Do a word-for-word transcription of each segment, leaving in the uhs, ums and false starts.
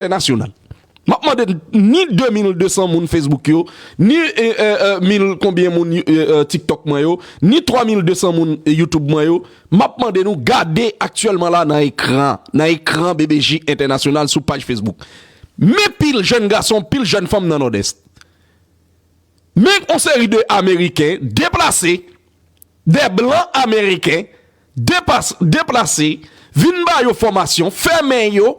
entènasyonal. M ap mande ni de mil de san moun Facebook yo, ni e, e, e, mil konbyen moun e, e, TikTok mwen yo, ni twa mil de san moun e, YouTube mwen yo. M ap mande nou gade aktyèlman la nan ekran, nan ekran B B J entènasyonal sou paj Facebook. Men pil jèn gason, pil jèn fanm nan Nòdès. Men yon seri de Ameriken deplase, de blan Ameriken depas- deplase, vin ba yo fòmasyon, fèmen yo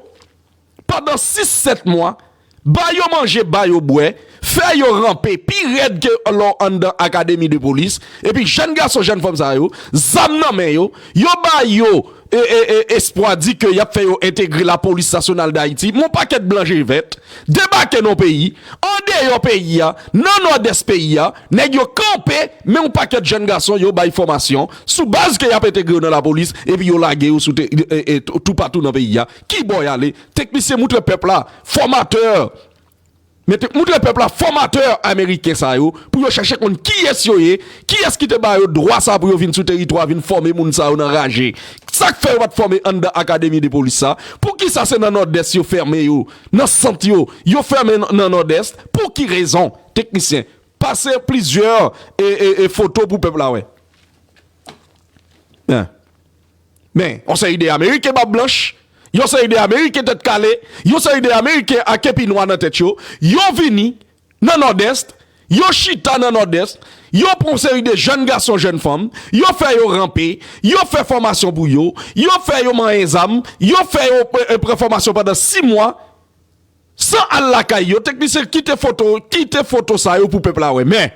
pandan sis sèt mwa, ba yo manje, ba yo bwè, fè yo ranpe pi rèd ke lè w anndan akademi de polis, epi jèn gason, jèn fanm sa yo, zam nan men yo, yo ba yo e, e, e, espwa di ke y ap fè yo entegre Lapolis Nasyonal d Ayiti, men yon pakèt blan je vèt debake nan peyi, andeyò peyi a, nan Nòdès peyi a, nèg yo kanpe, men yon pakèt jèn gason yo bay fòmasyon sou baz ke y ap entegre yo nan lapolis, epi yo lage yo sou te, e, e, tou- toupatou nan peyi a. Ki bò y ale? Teknisyen, moutre pèp la, fòmatè, mete, moutre pèp la fòmatè ameriken sa yo, pou yo chèche konn kiyès yo ye, kiyès ki te ba yo dwa sa pou yo vin sou teritwa, vin fòme moun sa yo nan raje. Sa k fè yo pa t fòme anndan akademi de polis sa? Poukisa se nan Nòdès yo fèmen yo, nan sant yo, yo fèmen nan, nan Nòdès? Pou ki rezon? Teknisyen, pase plizyè e, e, e foto pou pèp la wè. Hein. Men, yon seri de Ameriken bab blanch, yon seri de Ameriken tèt kale, yon seri de Ameriken a kepi nwa nan tèt yo, yo vini nan Nòdès, yo chita nan Nòdès, yo pran yon seri de jèn gason, jèn fanm, yo fè yo ranpe, yo fè fòmasyon pou yo, yo fè yo manyen zam, yo fè yo e, e, pran fòmasyon pandan sis mwa, san al lakay yo. Teknisyen, kite foto, kite foto sa yo pou pèp la wè. Men,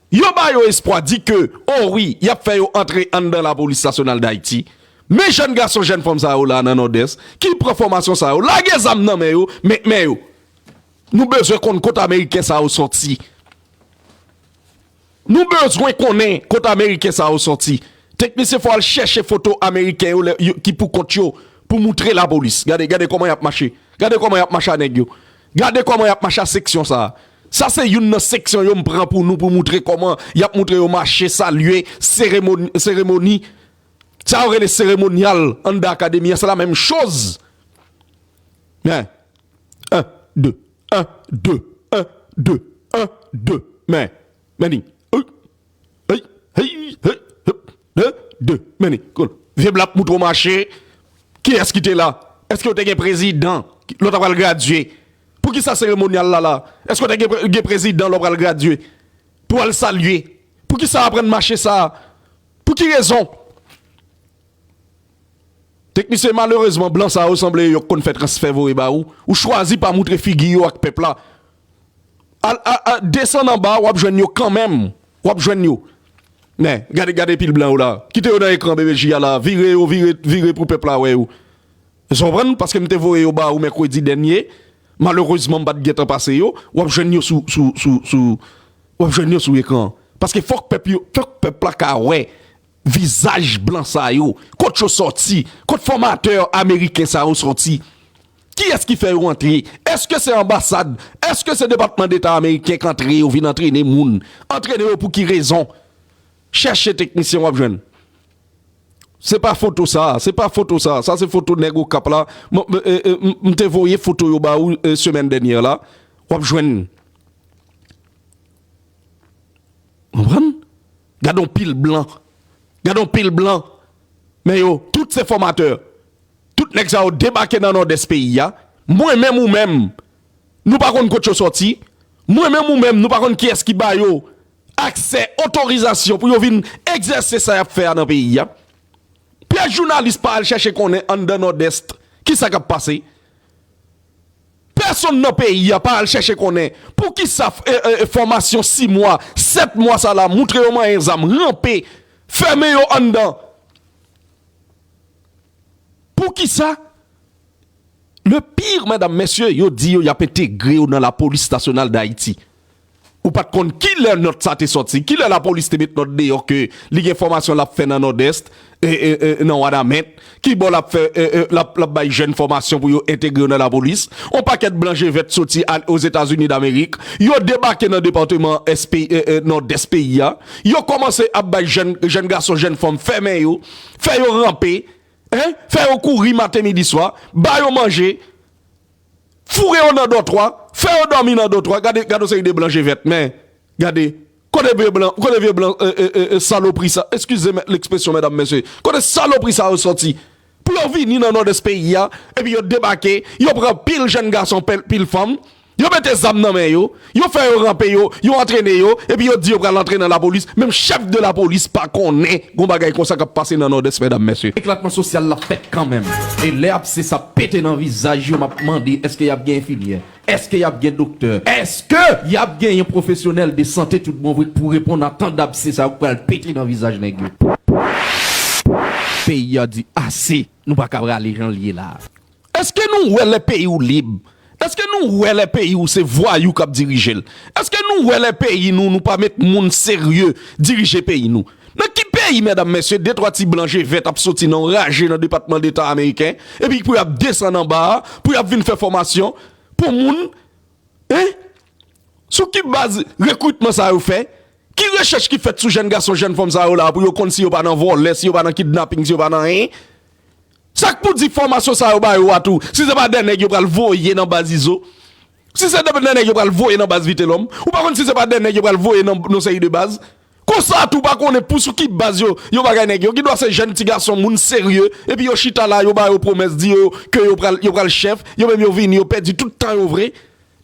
yo ba yo espwa, di ke, o wi, y ap fè yo antre anndan Lapolis Nasyonal d Ayiti. Men jèn gason, jèn fanm sa yo la nan Nòdès, ki pran fòmasyon sa yo, lage zam nan men yo, men, men yo. Nou bezwen konn kot Ameriken sa yo sòti. Nou bezwen konnen kot Ameriken sa yo sòti. Teknisyen, fò al chèche foto Ameriken yo, lè- yo- ki pou kont yo, pou moutre lapolis. Gade, gade kòman y ap mache. Gade kòman y ap mache a nèg yo. Gade kòman y ap mache a seksyon sa a. Sa se youn nan seksyon yo m pran pou nou, pou moutre kòman y ap moutre yo mache, salye, seremoni, seremoni. Sa yo rele seremonyal anndan akademi an, se la menm choz. Men, en, de, en, de, en, de, en, de. Men, men li. Hey, hey, hey, hey, de, de. Men li. Cool. Vye blan ap moutre w mache. Kiyès ki te la? Èske w te gen prezidan lè w ta pral gradye? Poukisa seremonyal la la? Èske w te gen pre- gen prezidan lè w pral gradye? Pou al salye? Poukisa aprann mache sa? Pou ki rezon? Teknisyen, malerezman, blan sa yo sanble yo konn fè transfè voye ba ou. Ou chwazi pa moutre figi yo ak pèp la. Al, al, al, desann anba, w ap jwenn yo kanmenm. W ap jwenn yo. Men, gade, gade pil blan yo la. Kite yo nan ekran B B J a la. Vire yo, vire, vire pou pèp la wè yo. Ou konprann? Paske m te voye yo ba ou mèkredi dènye. Malerezman, m pa t gentan pase yo. W ap jwenn yo sou, sou, sou, sou, w ap jwenn yo sou ekran. Paske fòk pèp yo, fòk pèp la ka wè vizaj blan sa yo. Kot yo sòti? Kot fòmatè ameriken sa yo sòti? Kiyès ki fè yo antre? Èske se anbasad? Èske se Depatman Deta ameriken k antre yo vin antrene moun? Antrene yo pou ki rezon? Chèche teknisyen, w ap jwenn. Se pa foto sa, se pa foto sa. Sa se foto nèg Okap la. M, m, e, e, m, m te voye foto yo ba ou e, semèn dènyè la. W ap jwenn. Konprann? Gade yon pil blan. Gade yon pil blan. Men yo, tout se fòmatè. Tout nèg sa yo debake nan Nòdès peyi a. Mwen menm ou menm, nou pa konn kot yo sòti. Mwen menm ou menm, nou pa konn kiyès ki ba yo aksè, otorizasyon pou yo vin egzèse sa y ap fè a nan peyi a. Pyès jounalis pa al chèche konnen anndan Nòdès kisa k ap pase. Pèsonn nan peyi a pa al chèche konnen poukisa f- e, e, e, fòmasyon sis mwa, sèt mwa sa la, moutre yo manyen zam, ranpe, fèmen yo anndan. Poukisa? Le pire, medam, mesye, yo di yo y ap entegre yo nan Lapolis Nasyonal d Ayiti. Ou pa t konn kilè nòt sa te sòti, kilè lapolis te met nòt deyò ke li gen fòmasyon l ap fè nan Nòdès, e, e, e, nan Wanament, ki bò l ap fè, e, e, l ap, l ap bay jèn fòmasyon pou yo entegre yo nan lapolis. On pakèt blan je vèt soti al, Ozetazini Damerik, yo debake nan depatman S P, e, e, Nòdès peyi a. Yo kòmanse ap bay jèn, jèn gason, jèn fanm fèmen yo, fè yo ranpe, en, fè yo kouri maten, midi, swa, ba yo manje, Foure yo nan dòtwa, fè yo dòmi nan dòtwa. Gade, gade yon seri de blan je vèt, men gade, kote vye blan, kote vye blan, e, e, e, e, salopri sa, eskize mè- lekspresyon, medam, mesye, kote salopri sa yo sòti? Pou yo vini nan nòdès peyi a, epi yo debake, yo pran pil jèn gason, pil, pil fanm, yo mete zam nan men yo, yo fè yo ranpe yo, yo antrene yo, epi yo di yo pral antre nan lapolis. Menm chèf de lapolis pa konnen gon bagay konsa k ap pase nan nòdès, medam, mesye. Eklatman sosyal la fèt kanmenm. E lè abse sa pete nan vizaj yo, m ap mande, èske y ap gen enfimyè? Èske y ap gen doktè? Èske y ap gen yon pwofesyonèl de sante tout bon vre k pou reponn a tan dabse sa yo k pral pete nan vizaj nèg yo? Peyi a di ase, nou pa ka prale jan l ye la. Èske nou wè lè peyi w lib? Èske nou wè lè peyi w se vwayou k ap dirije l? Èske nou wè lè peyi nou, nou pa met moun serye dirije peyi nou? Nan ki peyi, medam, mesye, de twa ti blan je vèt ap soti nan yon raje nan Depatman Deta ameriken, epi pou y ap desann anba a, pou y ap vin fè fòmasyon pou moun, en? Sou ki baz rekritman sa yo fè? Ki rechèch ki fèt sou jèn gason, jèn fanm sa yo la pou yo konn si yo pa nan vòlè, si yo pa nan kidnaping, si yo pa nan anyen? Sa k pou di fòmasyon sa yo ba yo a tou, si se pa de nèg yo pral voye nan baz Izo, si se de nèg yo pral voye nan baz Vitelòm, ou pa konn si se pa de nèg yo pral voye nan yon seri de baz? Konsa tou pa konnen pou sou ki baz yo, yo bagay nèg yo, ki dwa se jèn ti gason, moun serye, epi yo chita la, yo ba yo pwomès, di yo ke yo pral, yo pral chèf, yo menm yo vini, yo pèdi tout tan yo vre,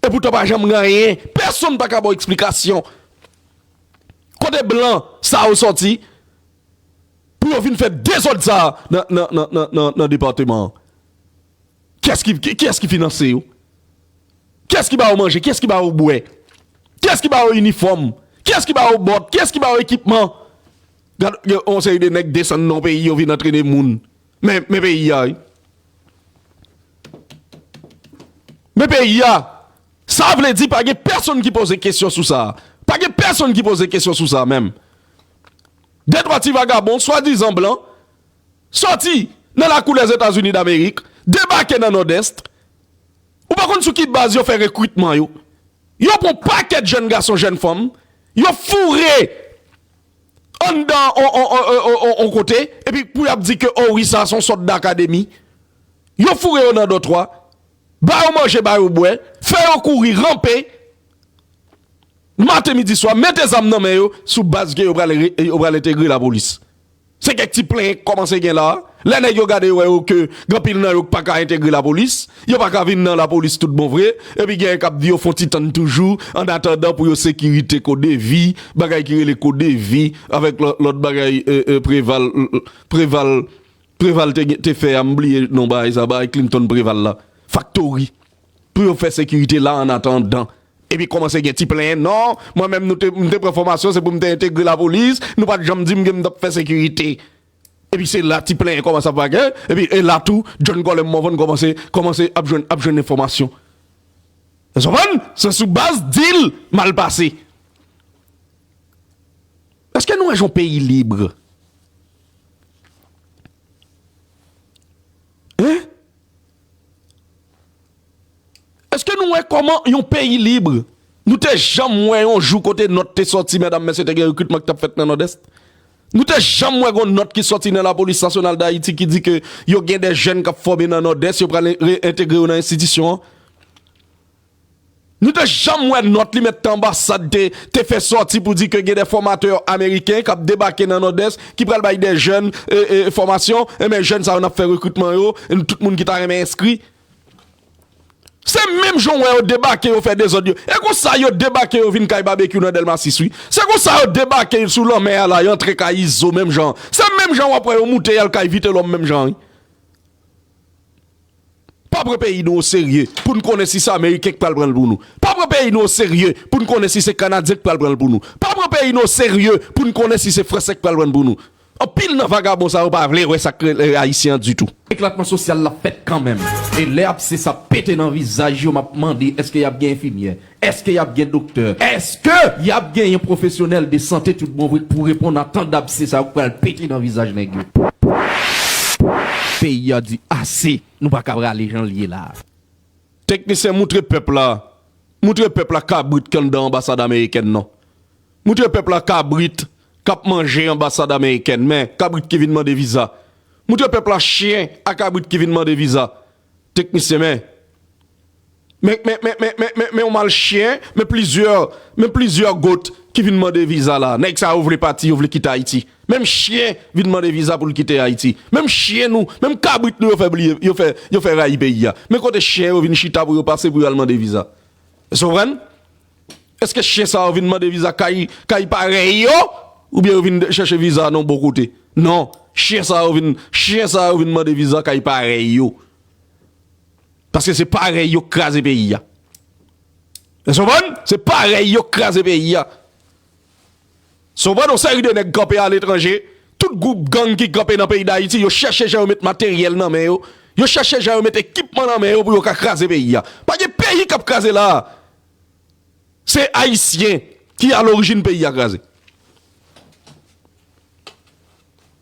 epoutan pa janm gen anyen, pèsonn pa ka ba w eksplikasyon. Kote blan sa yo sòti pou yo vin fè dezòd sa a nan, nan, nan, nan, nan, nan depatman an? Kiyès ki, ki, kiyès ki finanse yo? Kiyès ki ba yo manje? Kiyès ki ba yo bwè? Kiyès ki ba yo inifòm? Kiyès ki ba yo bòt? Kiyès ki ba yo ekipman? Gad, gen yon seri de nèg desann nan yon peyi, yo vin antrene moun. Men, men peyi a, wi. Men peyi a, sa vle di pa gen pèsonn ki poze kesyon sou sa. Pa gen pèsonn ki poze kesyon sou sa menm. De twa ti vagabon, swadizan blan, sòti nan lakou Lèzetazini Damerik, debake nan Nòdès. Ou pa konn sou ki baz yo fè rekritman yo. Yo pran pakèt jèn gason, jèn fanm, yo foure anndan on, on, on, on, on, on kote, epi pou y ap di ke, o wi, sa se yon sòt dakademi. Yo foure yo nan dòtwa, ba yo manje, ba yo bwè, fè yo kouri, ranpe, maten, midi, swa, mete zam nan men yo, sou baz ke yo pral re- yo pral entegre lapolis. Se kèk ti plenyen k kòmanse gen la. Lè nèg yo gade, yo wè yo ke gen anpil nan yo k pa ka entegre lapolis, yo pa ka vin nan lapolis tout bon vre, epi genyen k ap di yo fè yon ti tann toujou, annatandan pou yo sekirite kodevi, bagay ki rele kodevi, avèk lò- lòt bagay, e, e, Preval, e, e, Preval, Preval te, te fè a, m bliye non bagay sa, bagay Clinton Preval la. Faktori. Pou yo fè sekirite la annatandan. Epi kòmanse gen ti plenyen, non, mwen menm nou te, m te pran fòmasyon, se pou m te entegre lapolis, nou pa t janm di m ke m t ap fè sekirite. Epi se la ti plenyen kòmanse ap pale, epi e la tou, John Colem Morvan kòmanse, kòmanse ap jwenn, ap jwenn enfòmasyon. Ou konprann? Se sou baz dil mal pase. Èske nou wè jan yon peyi lib? Hein? Èske nou wè kòman yon peyi lib? Nou te janm wè yon jou kote nòt te sòti, medam, mesye, te gen rekritman ki t ap fèt nan Nòdès? Nou te janm wè gon nòt ki sòti nan Lapolis Nasyonal d Ayiti ki di ke yo gen de jèn k ap fòme nan Nòdès, yo pral re- entegre yo nan enstitisyon an? Nou te janm wè nòt li mèt te anbasad te, te fè sòti pou di ke gen de fòmatè ameriken k ap debake nan Nòdès, ki pral bay de jèn, e, e, fòmasyon, enben jèn sa yo n ap fè rekritman yo, e tout moun ki ta renmen enskri. Se menm jan w wè yo debake, yo fè dezòd yo. E konsa yo debake, yo vin kay Babekyou nan Dèlma sis, wi. Se konsa yo debake sou lanmè a la, yo antre kay Izo menm jan. Se menm jan w ap wè yo moute y al kay Vitelòm menm jan, wi. Pa pran peyi nou oserye pou n konnen si se Ameriken k pral pran l pou nou. Pa pran peyi nou oserye pou n konnen si se Kanadyen k pral pran l pou nou. Pa pran peyi nou oserye pou n konnen si se Franse k pral pran l pou nou. Anpil nan vagabon sa yo pa vle wè sa k rele Ayisyen an ditou. Eklatman sosyal la fèt kanmenm. E lè abse sa pete nan vizaj yo, m ap mande èske y ap gen enfimyè? Èske y ap gen doktè? Èske y ap gen yon pwofesyonèl de sante tout bon vre k pou reponn a tan dabse sa yo k pral pete nan vizaj nèg yo? Peyi a di ase, nou pa ka prale jan l ye la. Teknisyen, moutre pèp la, moutre pèp la kabrit k anndan anbasad amerikèn nan. Moutre pèp la kabrit k ap manje anbasad amerikèn, men kabrit ki vin mande viza. Moutre pèp la chen a kabrit ki vin mande viza. Teknisyen, men. Men, men, men, men, men, men, men yon mal chen, men plizyè, men plizyè gout ki vin mande viza la. Nèg sa yo vle pati, yo vle kite Ayiti. Menm chen vin mande viza pou l kite Ayiti. Menm chen nou, menm kabrit nou yo fè bliye, yo fè, yo fè rayi peyi a. Men kote chen yo vin chita pou yo pase pou yo al mande viza. Èske w konprann? Èske chen sa yo vin mande viza kay, kay parèy yo? Oubyen yo vin chèche viza nan bon kote? Non, chen sa yo vin, chen sa yo vin mande viza kay parèy yo. Paske se parèy yo k kraze peyi a. Èske w konprann? Se parèy yo k kraze peyi a. Èske w konprann? Yon seri de nèg kanpe aletranje, tout gwoup gang ki kanpe nan peyi Dayiti, yo chèche jan yo met materyèl nan men yo, yo chèche jan yo met ekipman nan men yo pou yo ka kraze peyi a. Pa gen peyi k ap kraze la a. Se Ayisyen ki a lorijin peyi a kraze.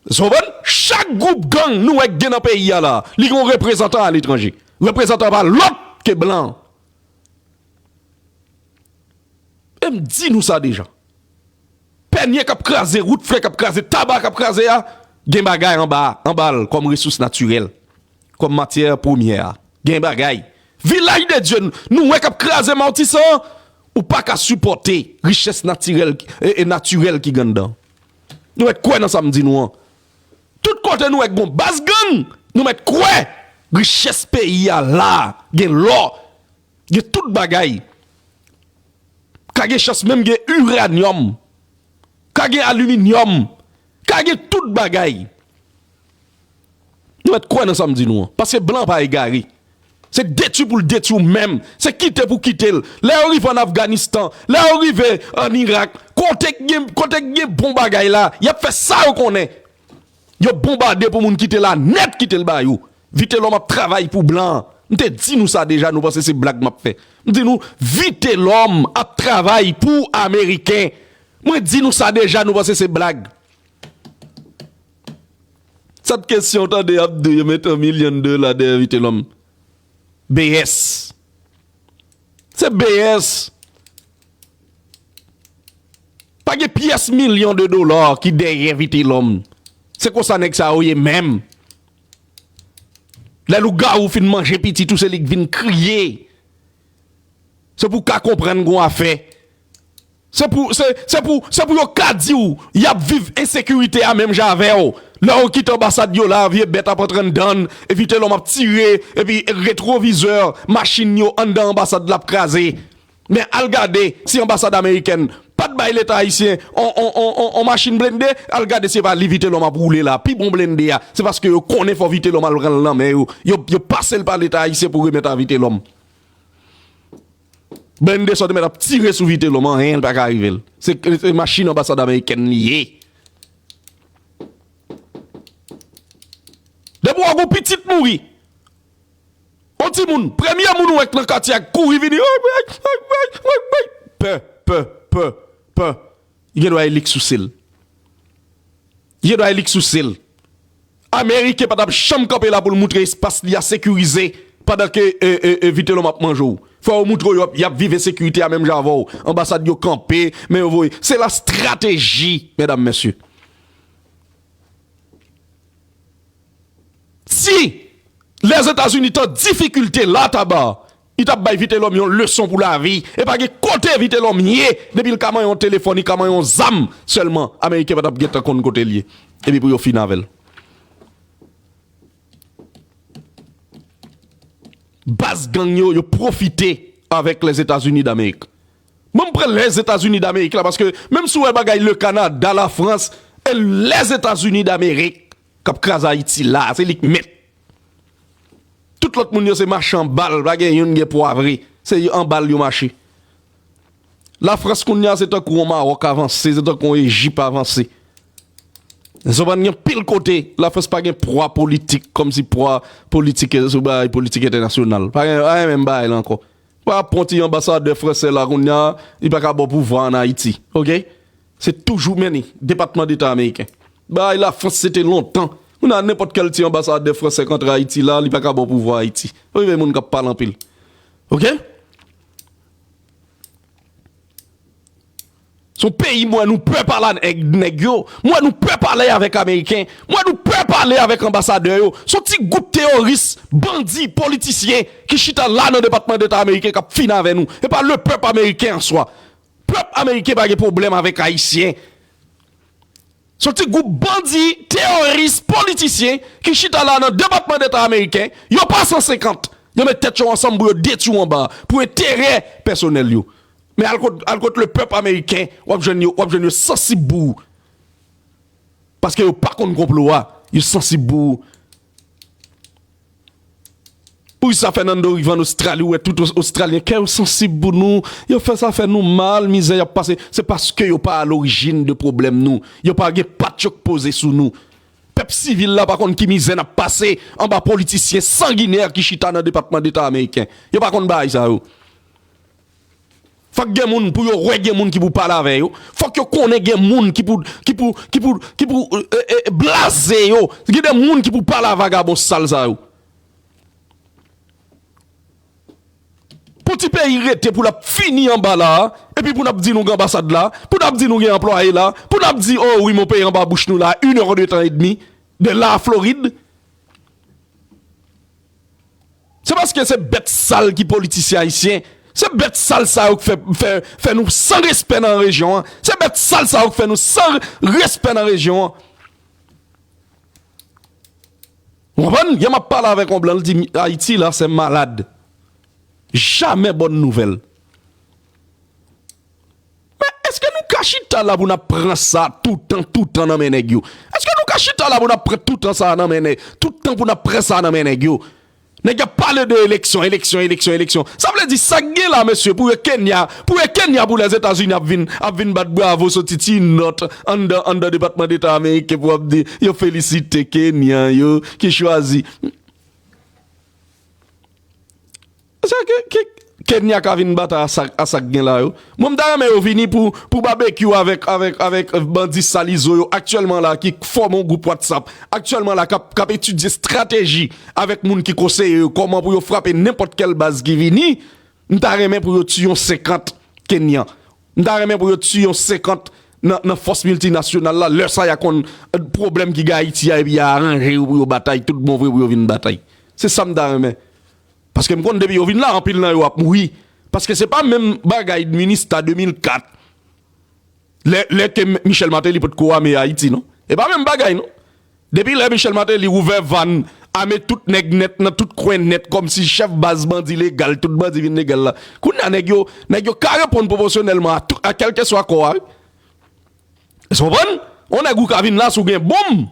Èske w konprann? Chak gwoup gang nou wè k gen nan peyi a la, li gen yon reprezantan aletranje. Reprezantan pa lòt ke blan. E m di nou sa deja. Pènye k ap kraze, wout fè k ap kraze, taba k ap kraze a, gen bagay anba, anba l kòm resous natirèl, kòm matyè premyè a. Gen bagay. Vilaj de Dye, nou wè k ap kraze Matisan, ou pa ka sipòte richès natirèl, e, e natirèl ki gen anndan. Nou mèt kwè nan sa m di nou an. Tout kote nou wè k gon baz gang, nou mèt kwè richès peyi a la, gen lò, gen tout bagay. Ka gen chans menm gen iranyòm. Ka gen aliminyòm. Ka gen tout bagay. Nou mèt kwè nan sa m di nou an. Paske blan pa egare. Se detwi pou l detwi w menm. Se kite pou kite l. Lè yo rive ann Afganistan, lè yo rive ann Irak, kote k gen, kote k gen bon bagay la, y ap fè sa yo konnen. Yo bonbade pou moun kite la nèt, kite l ba yo. Vitelòm ap travay pou blan. M te di nou sa deja, nou panse se blag m ap fè. M di nou, Vitelòm ap travay pou Ameriken. Mwen di nou sa deja, nou panse se blag. Sa t kesyon w tande y ap di yo met yon milyon dola dèyè Vitelòm. B S. Se B S. Pa gen pyès milyon de dola ki dèyè Vitelòm. Se konsa nèg sa yo ye menm. Lè lougawou fin manje pitit ou, se li k vin kriye. Se pou w ka konprann gon afè. Se pou, se, se pou, se pou yo ka di w, y ap viv ensekirite a menm jan avè w. Lè yo kite anbasad yo la, vye bèt ap antre anndan, e Vitelòm ap tire, epi retwovizè machin yo anndan anbasad la ap kraze. Men al gade si anbasad amerikèn pa t bay Leta ayisyen on, on, on, on, on machin blende, al gade si e pa li Vitelòm ap woule la. Pi bon blende a, se paske yo konnen fò Vitelòm al pran l nan men yo. Yo, yo pase l pa Leta ayisyen pou remèt a Vitelòm. Blende sa w te mèt ap tire sou Vitelòm, anyen l pa ka rive l. Se, se machin anbasad amerikèn li ye. Depi w wè gon pitit mouri, yon timoun, premye moun ou wè k nan katye a k kouri vini, pè, pè, pè, pè. Li gen dwa e li k souse l. Li gen dwa e li k souse l. Ameriken pa t ap janm kanpe la pou l moutre espas li a sekirize pandan ke, e, e, e, Vitelòm ap manje w. Fò yo moutre w y ap, y ap viv ensekirite a menm jan avè w. Anbasad yo kanpe, men yo voye. Se la strateji, medam, mesye. Si Lèzetazini t an difikilte la, taba, li t ap bay Vitelòm yon leson pou lavi. E pa gen kote Vitelòm ye, depi l ka manyen yon telefòn, li ka manyen yon zam sèlman, Ameriken pa t ap gentan konn kote l ye. Epi pou yo fin avè l. Baz gang yo, yo pwofite avèk Lèzetazini Damerik. Mwen, m pran Lèzetazini Damerik la, paske menm si w wè bagay le Kanada, Lafrans, e Lèzetazini Damerik k ap kraze Ayiti la, se li k mèt. Tout lòt moun yo se machan bal, pa gen youn gen pwa vre. Se an bal yo mache. Lafrans kounye a se tankou yon Mawòk avanse, se tankou yon Ejip avanse. Zòbàn gen pil kote, Lafrans pa gen pwa politik, kòmsi pwa politik, sou bagay politik entènasyonal. Pa gen, pa gen menm bagay la ankò. Pa pran ti anbasadè fransè la kounye a, li pa ka ba w pouvwa ann Ayiti. Oke? Se toujou mennen Depatman Deta ameriken. Bagay Lafrans se te lontan. Kounye a nenpòt kèl ti anbasadè fransè k antre Ayiti la, li pa ka ba w pouvwa Ayiti. Ou rive moun k ap pale anpil. Oke? Se yon peyi m wè nou pè pale avèk nèg yo. M wè nou pè pale avèk Ameriken. M wè nou pè pale avèk anbasadè yo. Se yon ti gwoup teyoris, bandi, politisyen ki chita la nan Depatman Deta Ameriken k ap fin avè nou. E pa lepèp ameriken an swa. Pèp ameriken pa gen pwoblèm avèk Ayisyen. Se yon ti gwoup bandi, teyoris, politisyen ki chita la nan Depatman Deta ameriken. Yo pa san senkant. Yo met tèt yo ansanm pou yo detwi w anba, pou enterè pèsonèl yo. Men al kot, al kot lepèp ameriken, w ap jwenn yo, w ap jwenn yo sansib pou ou. Paske yo pa konn konplo a, yo sansib pou ou. Poukisa Fernando rive ann Ostrali, ou wè tout Os-, Ostralyen, kè yo sansib pou nou, yo fè sa fè nou mal, mizè y ap pase, se paske yo pa alorijin de pwoblèm nou. Yo pa gen pat yo k poze sou nou. Pèp sivil la pa konn ki mizè n ap pase anba politisyen sanginè ki chita nan Depatman Deta ameriken. Yo pa konn bagay sa yo. Fòk gen moun pou yo wè, gen moun ki pou pale avè yo. Fòk yo konnen gen moun ki pou, ki pou, ki pou, ki pou, e, e, blaze yo. Gen de moun ki pou pale a vagabon sal sa yo. Pou ti peyi rete pou l ap fini anba la, epi pou n ap di nou gen anbasad la, pou n ap di nou gen anplwaye la, pou n ap di, oh wi, mon peyi anba bouch nou la, une heure de temps et demi, de la Florid. Se paske se bèt sal ki politisyen ayisyen. Se bèt sal sa yo k fè, fè, fè nou san respè nan rejyon an. Se bèt sal sa yo k fè nou san respè nan rejyon an. Ou konprann? Yè m ap pale avèk yon blan, l di, Ayiti la, c'est malade. Jamais bonne nouvelle. Men èske nou ka chita la pou n ap pran sa toutan, toutan nan men nèg yo? Èske nou ka chita la pou n ap pran toutan sa nan men nèg, toutan pou n ap pran sa nan men nèg yo? Nèg y ap pale de eleksyon, eleksyon, eleksyon, eleksyon. Sa vle di sa k gen la, mesye, pou yo Kenya, pou yo Kenya, pou Lèzetazini ap vin, ap vin bat bravo, soti ti nòt anndan, anndan Depatman Deta ameriken pou ap di yo felisite Kenyan yo ki chwazi. Sa ke, ke Kenya ka vin batay a sa, a sa k gen la yo. Mwen, m ta renmen yo vini pou, pou babekyou avèk, avèk, avèk bandi sal Izo yo aktyèlman la ki fòme yon gwoup WhatsApp. Aktyèlman la k ap, k ap etidye estrateji avèk moun ki konseye yo kòman pou yo frape nenpòt kèl baz ki vini. M ta renmen pou yo tiye yon senkant Kenyan. M ta renmen pou yo tiye yon senkant nan, nan fòs miltinasyonal la. Lè sa y a konn, eh, pwoblèm ki gen Ayiti a, epi y a aranje yo pou yo batay tout bon vre pou yo vin batay. Se sa m ta renmen. Paske m konn depi yo vin la, anpil nan yo ap mouri. Paske se pa menm bagay Minista de mil kat. Lè, lè ke M-, Michel Martelly potko ame Ayiti, non. E pa menm bagay, non. Depi lè Michel Martelly ouvè vàn, ame tout nèg nèt, nan tout kwen nèt, kòmsi chèf baz bandi legal, tout bandi vin legal la. Kounye a, nèg yo, nèg yo ka reponn pwopòsyonèlman a tou, a kèlkeswa kò a, wi. Èske w konprann? On nèg ou ka vin la si w gen bonm.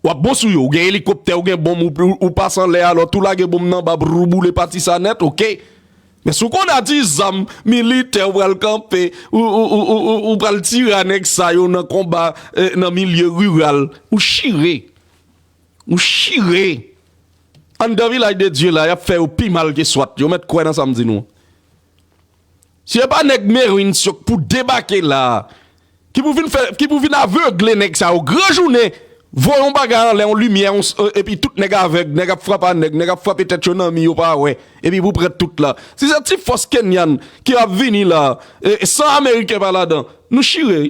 W ap bon sou yo. Ou gen elikoptè, ou gen bonm, ou, ou, ou pase anlè a, lòt ou lage bonm nan ba, brou, boule pati sa nèt, oke. Men si w konn a ti zam militè, ou pral kanpe, ou, ou, ou, ou, ou, ou pral tire a nèg sa yo nan konba, eh, nan milye riral, ou chire. Ou chire. Anndan Vilaj de Dye la, y ap fè yo pi mal ke swat. Yo mèt kwè nan sa m di nou. Si e pa nèg Marines yo k pou debake la, ki pou vin fè, ki pou vin avegle nèg sa yo, gran jounen, voye yon bagay anlè, yon limyè, yon s-, e-, epi tout nèg avèg, nèg ap frape a nèg, nèg ap frape tèt yo nan mi, yo pa wè, epi pou pran tout la. Si se ti fòs Kenyan ki ap vini la, e, e san Ameriken pa ladan, nou chire.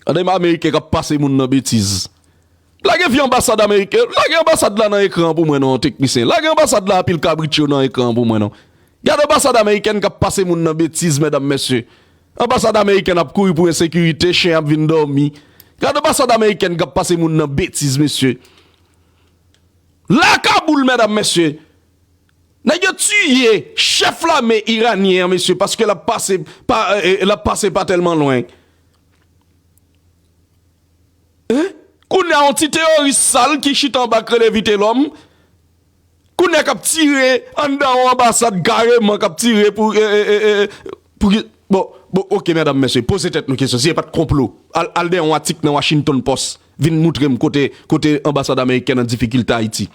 Gade Ameriken k ap pase moun nan betiz. Lage vye anbasad ameriken, lage anbasad la nan ekran an pou mwen non, teknisyen. Lage anbasad la a pil kabrit yo nan ekran an pou mwen non. Gade anbasad amerikèn k ap pase moun nan betiz, medam, mesye. Anbasad amerikèn ap kouri pou ensekirite, chen ap vin dòmi. Gade anbasad amerikèn k ap pase moun nan betiz, mesye. La Kaboul, medam, mesye. Nèg yo tiye chèf lame iranyen an, mesye, paske l ap pase pa, eh, l ap pase pa tèlman lwen. Hein? Kounye a, yon ti teyoris sal ki chita anba k rele Vitelòm, kounye a k ap tire anndan yon anbasad kareman, k ap tire pou, eh, eh, eh, eh, pou ki, bon, bon, oke, medam, mesye, poze tèt nou kesyon, si e pa t konplo, al, al dèyè yon atik nan Washington Post, vin moutre m kote, kote anbasad amerikèn an difikilte Ayiti.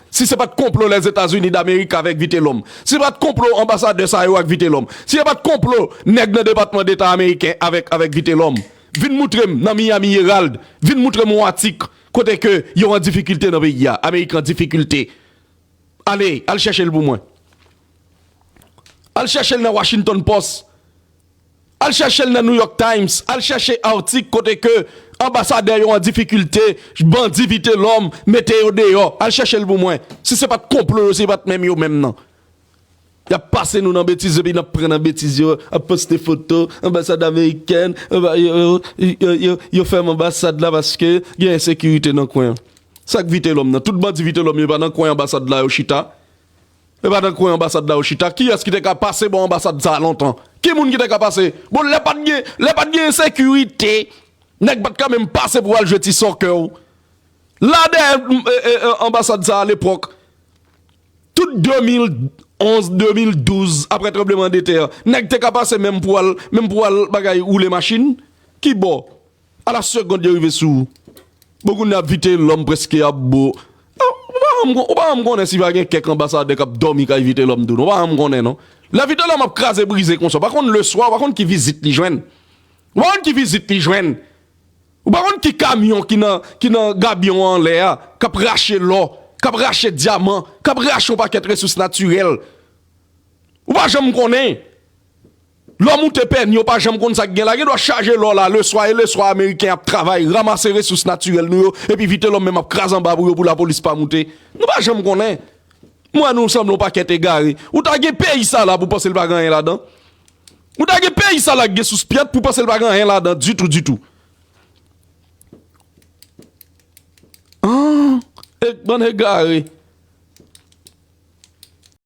Si se pa t konplo Lèzetazini Damerik avèk Vitelòm, si se pa t konplo anbasadè sa yo ak Vitelòm, si se pa t konplo nèg nan Depatman Deta ameriken avèk, avèk Vitelòm, vin moutre m nan Miami Herald, vin moutre m yon atik kote ke yo an difikilte nan peyi a, Amerik an difikilte. Ale, al chèche l pou mwen. Al chèche l nan Washington Post. Al chèche l nan New York Times, al chèche atik kote ke anbasadè yo an difikilte, bandi Vitelòm mete yo deyò. Al chèche l pou mwen. Si se pa t konplo yo, se pa t menm yo menm nan. Y ap pase nou nan betiz epi n ap pran nan betiz yo, ap poste foto, anbasad amerikèn, anba- yo, yo, yo, yo, yo fèmen anbasad la paske gen ensekirite nan kwen an. Sa k Vitelòm nan? Tout bandi Vitelòm yo pa nan kwen anbasad la yo chita? E pa nan kwen anbasad la yo chita. Kiyès ki te ka pase bò anbasad sa a lontan? Ki moun ki te ka pase? Bon, lè pa t gen, lè pa t gen ensekirite, nèg pa t ka menm pase pou al jwe ti soccer. La dèyè e, e, e, anbasad sa a lepòk, tout de mil onz, de mil douz, apre tranbleman de tè, nèg te ka pase menm pou al, menm pou al bagay woule machin. Ki bò? A la segond yo rive sou ou. Bon, kounye a Vitelòm prèske ap bo. Ah, ou pa janm kon- ou pa janm konnen si pa gen kèk anbasadè k ap dòmi kay Vitelòm tou, non. Ou pa janm konnen, non. Lè Vitelòm ap kraze brize konsa, ou pa konn leswa, ou pa konn ki vizit li jwenn. Ou pa konn ki vizit li jwenn. Ou pa konn ki kamyon ki nan, ki nan gabyon an anlè a, k ap rache lò, k ap rache dyaman, k ap rache yon pakèt resous natirèl. Ou pa janm konnen. Lè w moute pènye, ou pa janm konn sa k gen la. Gen dwa chaje lò la, leswa e leswa ameriken ap travay, ranmase resous natirèl nou yo, epi Vitelòm menm ap kraze anba pou yo pou lapolis pa moute. Nou pa janm konnen. M wè nou sanble yon pakèt egare. Ou ta gen peyi sa la pou panse l pa gen anyen ladan? Ou ta gen peyi sa la k gen sous pyant pou panse l pa gen anyen ladan ditou, ditou? Ah, e, bann egare.